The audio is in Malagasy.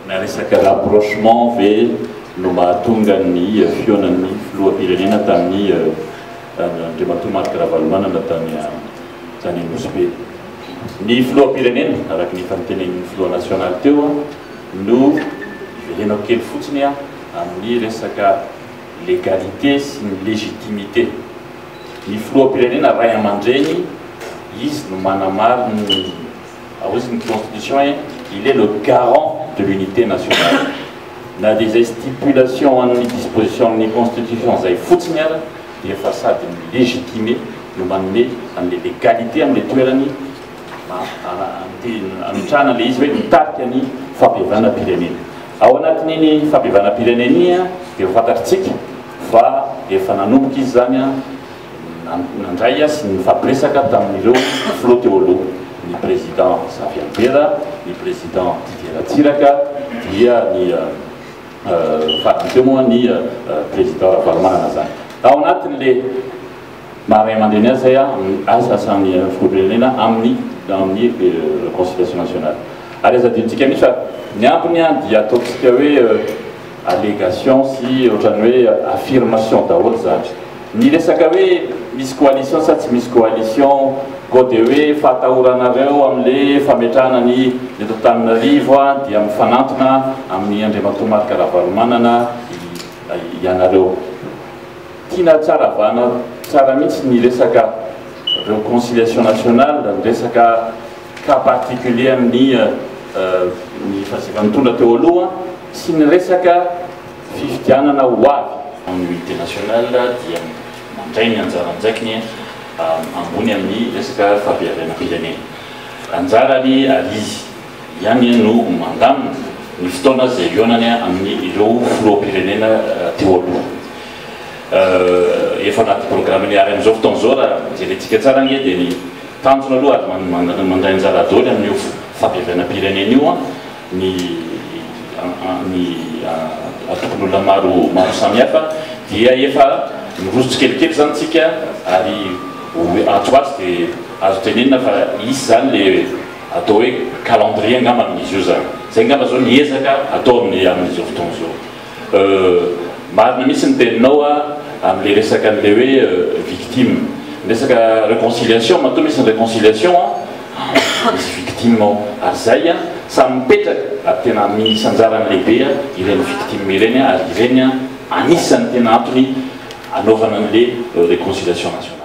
Na resaka rapprochement ve no mahatonga ny fihaonan'ny filoham-pirenena tamin'ny Andriamatoa Marc Ravalomanana tany tany Nosy Be? Ny filoham-pirenena, araka ny efa notenenin'ny filoha nasionaly teo, no iverenako kely fotsiny amin'ny resaka légalité sy ny légitimité. Ny filoham-pirenena ray aman-dreny, izy no manamarina, hoy ny constitution hoe il est le garant de l'unité nationale. Na dia izay stipulation an'ny disposition amin'ny constitution izay fotsiny ara dia efa sady mi-légitimer no manome an'ilay légalité amin'ilay toerany ametrahana ilay izy hoe mitarika ny fampihavanam-pirenena. Ao anatin'iny fampihavanam-pirenena iny dia fantatritsika fa efa nanomboka izy izany nandray sy nifampiresaka tamin'ireo filoha teo aloha, ny président Zafy Albert, ny président Didier Ratsiraka, dia ny farany teo moa ny président Ravalomanana izany. Ao anatin'ilay maha ray aman-dreny azy izay asa asan'ny filoham-pirenena amin'ny amin'ny réconciliation nationale. Ary aza adinontsika mihitsy fa ny ambiny dia ataontsika hoe allégation sy ohatran'ny hoe affirmation daholo izany. Ny resaka hoe misy coalition sa tsy misy coalition, koa dia hoe fahatahoranareo amin'le fametrahana ny eto Antananarivo dia mifanantona amin'ny Andriamatoa Marc Ravalomanana ianareo. Tiana tsara avahana tsara mihitsy ny resaka reconciliation nationale, ny resaka cas particulier amin'ny ny efa nitondra teo aloha sy ny resaka fifidianana ho avy. Ny unité nationale dia mandray ny anjara andraikiny ambony amin'ny resaka fampihavanam-pirenena. Anjarany ary izy ihany no mandamina ny fotoana izay hihaonany amin'ireo filoham-pirenena teo aloha. Efa anaty programme-ny ary amin'izao fotoana izao raha jerentsika tsara ange dia ny tanjona aloha ary mandray anjara daholo amin'io fampihavanam-pirenena io ny ny antokon'olona maro maro samihafa dia efa miroso tsikelikely izany tsika ary ato ho ato dia azo tenenina fa hisy izany le atao hoe calendrier angamba amin'izy io izany. Izay angamba izao ny ezaka atao amin'ny amin'izao fotoana izao. Marina mihitsy ny teninao amin'ilay resaka an'ilay hoe victime. Ny resaka réconciliation, matoa misy ny réconciliation misy victime ao. Ary izay samy mipetraka ary tena misy anjarany lehibe ireny victime ireny ary ireny anisan'ny tena antony anaovana an'ilay réconciliation nationale.